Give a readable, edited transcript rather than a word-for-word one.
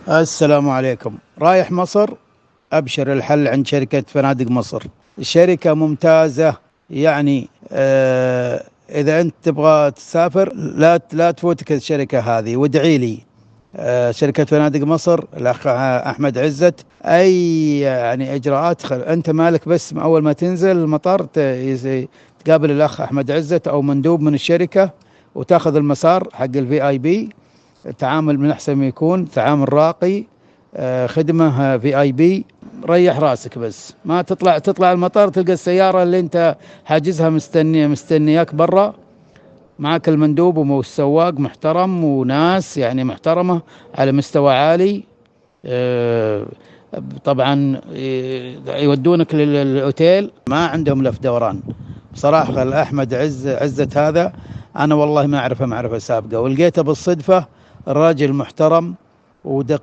السلام عليكم. رايح مصر؟ أبشر، الحل عند شركة فنادق مصر. الشركة ممتازة، يعني إذا أنت تبغى تسافر لا تفوتك الشركة هذه، وادعي لي. شركة فنادق مصر، الأخ أحمد عزت، أي يعني إجراءات أنت مالك، بس أول ما تنزل المطار تقابل الأخ أحمد عزت أو مندوب من الشركة وتاخذ المسار حق الVIP. تعامل من أحسن ما يكون، تعامل راقي، خدمة VIP. ريح راسك بس، ما تطلع المطار تلقى السيارة اللي أنت حاجزها مستنياك برا، معك المندوب والسواق محترم وناس يعني محترمة على مستوى عالي. طبعا يودونك للأوتيل، ما عندهم لف دوران. بصراحة الأحمد عزت هذا أنا والله ما أعرفه معرفة سابقة، ولقيته بالصدفة، الراجل محترم ودقيق.